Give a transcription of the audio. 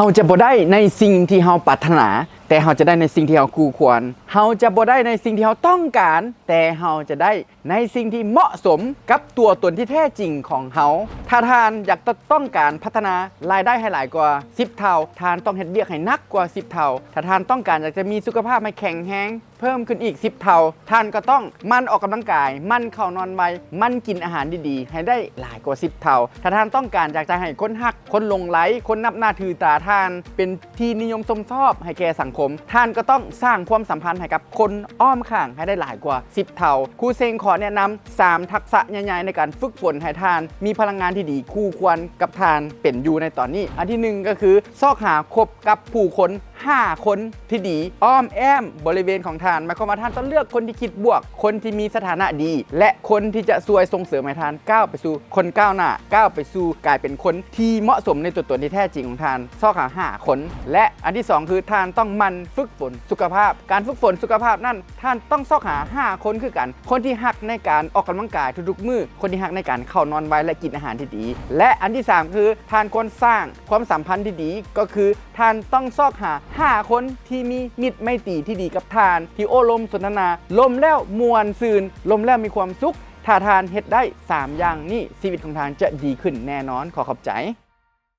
ເຮົາຈະບໍ່ໄດ້ໃນສິ່ງທີ່ເຮົາປາດຖະໜາ, ແຕ່ເຮົາຈະໄດ້ໃນສິ່ງທີ່ເຮົາຄູ່ຄວນ. ເຮົາຈະບໍ່ໄດ້ໃນສິ່ງທີ່ເຮົາຕ້ອງການ, ແຕ່ເຮົາຈະໄດ້ໃນສິ່ງທີ່ເໝາະສົມກັບຕົວຕົນທີ່ແທ້ຈິງຂອງເຮົາ. ຖ້າທ່ານຢາກຕ້ອງການພັດທະນາລາຍໄດ້ໃຫ້ຫຼາຍກວ່າສິບເທົ່າ, ທ່ານຕ້ອງເຮັດວຽກໃຫ້ໜັກກວ່າສິບເທົ່າ. ຖ້າທ່ານຕ້ອງການຢາກຈະມີສຸຂະພາບໃຫ້ແຂງແຮງ ເພີ່ມຂຶ້ນອີກສິບເທົ່າ, ທ່ານກໍຕ້ອງໝັ່ນອອກກຳລັງກາຍ, ໝັ່ນເຂົ້ານອນໄວ, ໝັ່ນກິນອາຫານດີໆໃຫ້ໄດ້ຫຼາຍກວ່າສິບເທົ່າ. ຖ້າທ່ານຕ້ອງການຢາກຈະໃຫ້ຄົນຮັກ, ຄົນຫຼົງໄຫຼ, ຄົນນັບໜ້າຖືຕາທ່ານ, ເປັນທີ່ນິຍົມຊົມຊອບໃຫ້ແກ່ສັງຄົມ, ທ່ານກໍຕ້ອງສ້າງຄວາມສຳພັນໃຫ້ກັບຄົນອ້ອມຂ້າງໃຫ້ໄດ້ຫຼາຍກວ່າສິບເທົ່າ. ຄູເຊັງຂໍແນະນຳສາມທັກສະໃຫຍ່ໆໃນການຝຶກຝົນໃຫ້ທ່ານມີພະລັງງານທີ່ດີຄູ່ຄວນກັບທ່ານເປັນຢູ່ໃນຕອນນີ້. ອັນທີໜຶ່ງກໍຄື ຊອກຫາຄົບກັບຜູ້ຄົນ ຫ້າຄົນທີ່ດີອ້ອມແອ້ມບໍລິເວນຂອງທ່ານ. ໝາຍຄວາມວ່າທ່ານຕ້ອງເລືອກຄົນທີ່ຄິດບວກ, ຄົນທີ່ມີສະຖານະດີ ແລະ ຄົນທີ່ຈະຊ່ວຍສົ່ງເສີມໃຫ້ທ່ານກ້າວໄປສູ່ຄົນກ້າວໜ້າ, ກ້າວໄປສູ່ກາຍເປັນຄົນທີ່ເໝາະສົມໃນຕົວຕົນທີ່ແທ້ຈິງຂອງທ່ານ. ຊອກຫາຫ້າຄົນ. ແລະ ອັນທີສອງຄືທ່ານຕ້ອງໝັ່ນຝຶກຝົນສຸຂະພາບ. ການຝຶກຝົນສຸຂະພາບນັ້ນ ທ່ານຕ້ອງຊອກຫາຫ້າຄົນຄືກັນ, ຄົນທີ່ຮັກໃນການອອກກຳລັງກາຍທຸກໆມື້, ຄົນທີ່ຮັກໃນການເຂົ້ານອນໄວ ແລະ ກິນອາຫານທີ່ດີ. ແລະ ອັນທີສາມຄືທ່ານຄວນສ້າງ ຄວາມສຳພັນທີ່ດີ ກໍຄືທ່ານຕ້ອງຊອກຫາຫ້າຄົນທີ່ມີມິດໄມຕີທີ່ດີກັບທ່ານ, ທີ່ໂອ້ລົມສົນທະນາ, ລົມແລ້ວມ່ວນຊື່ນ, ລົມແລ້ວມີຄວາມສຸກ. ຖ້າທ່ານເຮັດໄດ້ສາມຢ່າງນີ້, ຊີວິດຂອງທ່ານຈະດີຂຶ້ນແນ່ນອນ. ຂໍຂອບໃຈ.